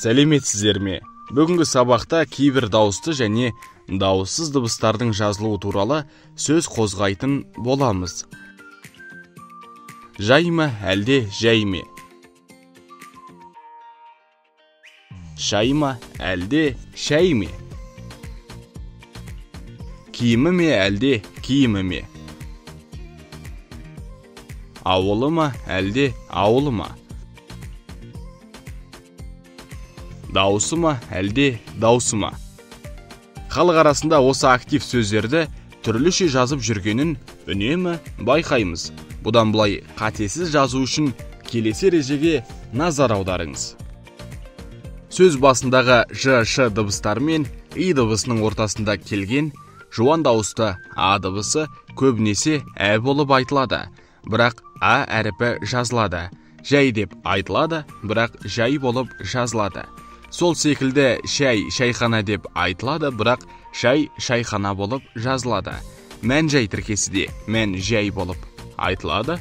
Сәлеметсіздер ме? Бүгінгі сабақта кейбір дауысты және дауыссыз дыбыстардың жазылуы туралы сөз қозғайтын боламыз. Жай ма, әлде жай ме? Шай ма, әлде шай ме? Киімі ме, әлде киімі ме? Ауылы ма, әлде ауылы ма? Даусы ма, әлде даусы ма? Халық арасында осы актив сөздерді түрліше жазып жүргенін үнемі байқаймыз. Бұдан былай қатесіз жазу үшін келесі ережеге назар аударыңыз. Сөз басындағы ж, ш дыбыстары мен и дыбысының ортасында келген жуан дауысты а дыбысы көбінесе ә болып айтылады, бірақ а әріпі жазылады. Жай деп айтылады, бірақ жай болып жазылады. Сол секілді шай, шайхана деп айтылады, бірақ шай, шайхана болып жазылады. Мән жай тіркесі де мән жай болып айтылады,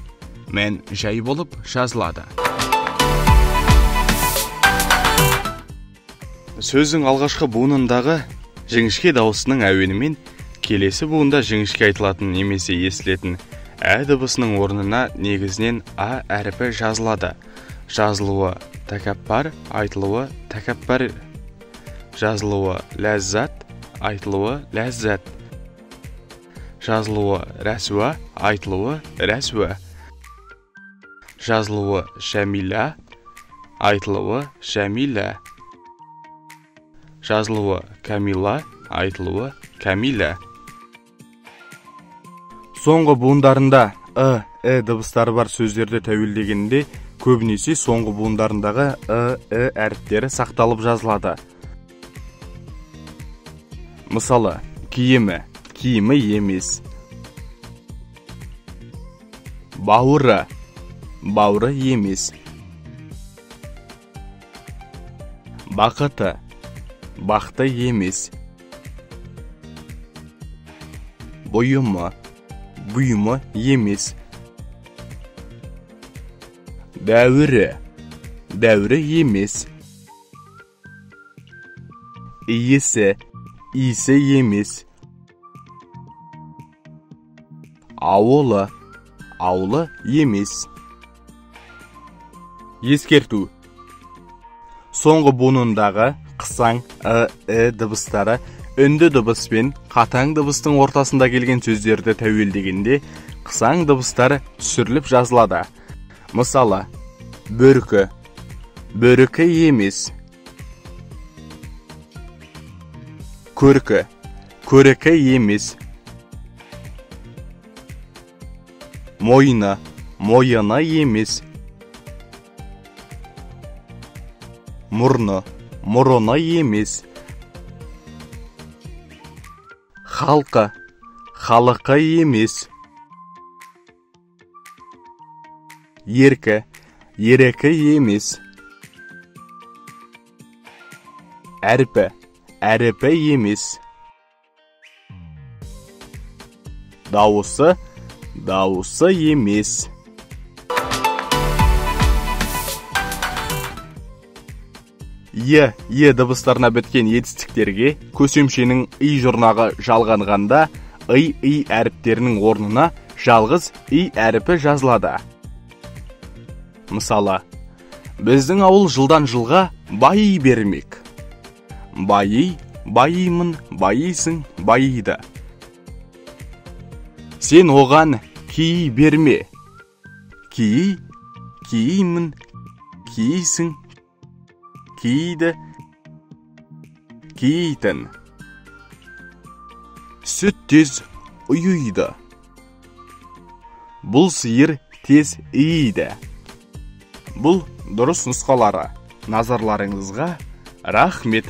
мән жай болып жазылады. Сөздің алғашқы буынындағы жіңішке дауысының әуенімен келесі буында жіңішке айтылатын немесе естілетін ә дыбысының орнына негізінен а әріпі жазылады. Жазылуы тәкаппар, айтылуы тәкаппар. Жазылуы ләззат, айтылуы ләззат. Жазылуы рәсуа, айтылуы рәсуа. Жазылуы Жәмила, айтылуы Жәмилә. Жазылуы Камила, айтылуы Кәмилә. Соңғы буындарында ы, і дыбыстары бар сөздерді тәуелдегенде көбінесе соңғы буындарындағы ы, і әріптері сақталып жазылады. Мысалы, киімі, киімі емес. Бауыры, бауыры емес. Бақыты, бақты емес. Бұйымы, бұйымы емес. Дәуірі, дәуірі емес. Иісі, иісі емес. Ауылы, аулы емес. Ескерту. Соңғы буынындағы қысаң ы, і дыбыстары үнді дыбыс пен қатаң дыбыстың ортасында келген сөздерді тәуелдегенде қысаң дыбыстары түсіріліп жазылады. Мысалы, бөркі, бөркі емес. Көркі, көркі емес. Мойны, мойыны емес. Мұрны, мұрыны емес. Халқы, халықы емес. Еркі, ерекі емес. Әрпі, әріпі емес. Дауысы, дауысы емес. Е, е дыбыстарына біткен етістіктерге көсемшенің и жұрнағы жалғанғанда и, и әріптерінің орнына жалғыз и әріпі жазылады. Мысалы, біздің ауыл жылдан жылға байи бермек. Байи, байимын, байисың, байиды. Сен оған кии берме. Кии, киимін, киисің, кииді, киитін. Сүт тез ұйиды. Бұл сиыр тез ииді. Бұл дұрыс нұсқалары. Назарларыңызға рахмет.